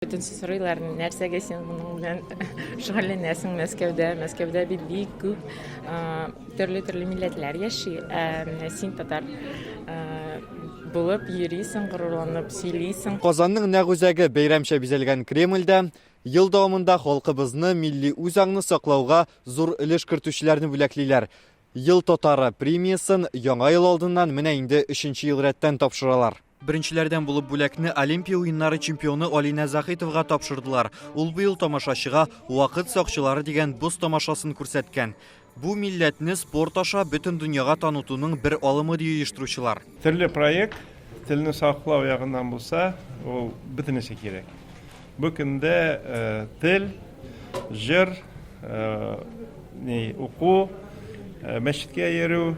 Бөтенесе сорыйлар, нәрсәгә син моның белән шөгыльләнәсең Мәскәүдә? Мәскәүдә бит бик күп төрле-төрле милләтләр яши. Ә менә син татар булып йөрисең, горурланып сөйлисең. Казанның нәкъ үзәге бәйрәмчә бизәлгән Кремльдә ел дәвамында халкыбызны милли үзаңны саклауга зур өлеш кертүчеләрне бүләклиләр. Ел татары премиясен Яңа ел алдыннан менә инде өченче ел рәттән тапшыралар. Беренчеләрдән булып бүләкне Олимпия уеннары чемпионы Алинә Заһитовага тапшырдылар. Ул быел тамашачыга Вакыт сакчылары дигән боз тамашасын күрсәткән. Бу милләтне спорт аша бөтен дөньяга танытуның бер алымы, ди оештыручылар. Төрле проект телне саклау ягыннан булса, ул бөтенесе кирәк. Бу көндә тел, җыр, ни, уку, мәчеткә йөрү,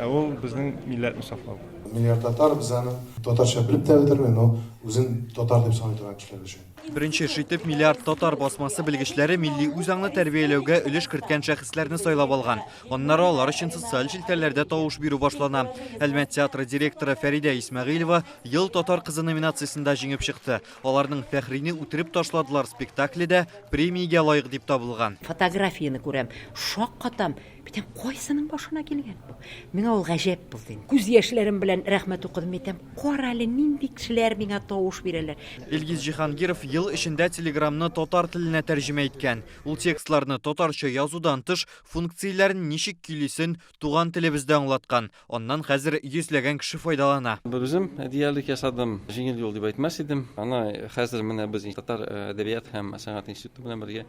ә ул безнең милләтне саклау. Миллиард татар, без аны татарча белеп тә бетерми, но үзен татар дип саный торган кешеләр өчен. Беренче эш итеп Миллиард татар басмасы белгечләре милли үзаңны тәрбияләүгә өлеш керткән шәхесләрне сайлап алган. Аннары алар өчен социаль челтәрләрдә тавыш бирү башлана. Әлмәт театры директоры Фәридә Исмәгыйлева Ел татар кызы номинациясендә җиңеп чыкты. Аларның Фәхрине үтереп ташладылар спектакле дә премиягә лаек дип табылган. Фотографияне күрәм, шаккатам, әйтәм, кайсының башына килгән бу? Миңа ул гаҗәп булды инде. Күз яшьләрем белән рәхмәт укыдым, әйтәм, кара әле, нинди кешеләр миңа тавыш бирәләр. Илгиз Җиһангиров ел эчендә Телеграмны татар теленә тәрҗемә иткән. Ул текстларны татарча язудан тыш, функцияләрен ничек көйлисен туган телебездә аңлаткан. Аннан хәзер йөзләгән кеше файдалана. Бер үзем диярлек ясадым. Җиңел юл дип әйтмәс идем. Аны хәзер менә без Татар әдәбият һәм сәнгать институты белән бергә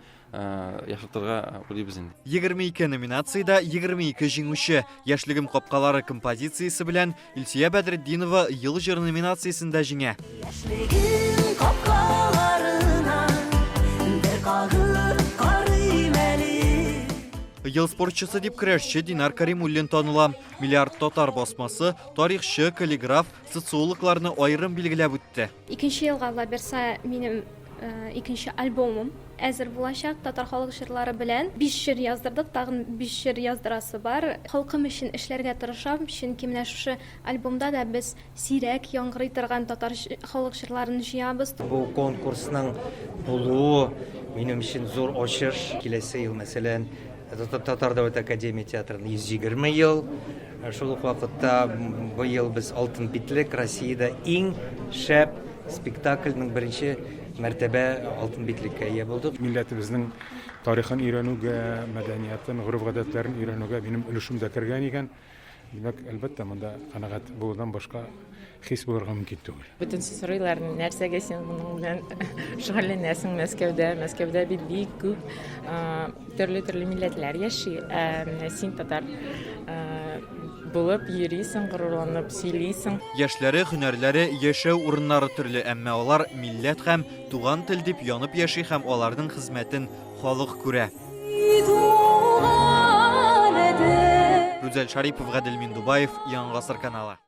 яхшыртырга уйлыйбыз инде. 22 номинациядә 22 җиңүче. Яшьлегем капкалары композициясе белән Илсөя Бәдретдинова Ел җыры номинациясендә җиңә. Яшьлегем капкаларына бер кагып карыйм әле. Ел спортчысы дип көрәшче Динар Каримуллин таныла. Миллиард татар басмасы тарихчы, каллиграф, социологларны аерым билгеләп үтте. Икенче елга Алла бирса, минем икенче альбомым әзер булачак татар халык җырлары белән. Биш җыр яздырдык, тагын биш җыр яздырасы бар. Халкым өчен эшләргә тырышам, чөнки менә шушы альбомда да без сирәк яңгырый торган татар халык җырларын җыябыз. Бу конкурсның булуы минем өчен зур ачыш. Киләсе ел, мәсәлән, Татар дәүләт академия театрының 120 ел. Шул ук вакытта быел без Алтын битлек Россиядә иң шәп спектакльнең беренче мәртәбә Алтын битлеккә ия булдык. Милләтебезнең тарихын өйрәнүгә, мәдәниятын, гореф-гадәтләрен өйрәнүгә минем өлешем дә кергән икән. Димәк, әлбәттә, монда канәгать булудан башка хис булырга мөмкин түгел. Бөтенесе сорыйлар, нәрсәгә син моның белән шөгыльләнәсең Мәскәүдә? Мәскәүдә бит бик күп төрле-төрле милләтләр яши. Ә менә син татар булып йөрисең, горурланып сөйлисең. Яшьләре, һөнәрләре, яшәү урыннары төрле, әмма алар милләт һәм туган тел дип янып яши һәм аларның хезмәтен халык күрә. Рүзәл Шарипов, Гадел Миндубаев, Яңа Гасыр каналы.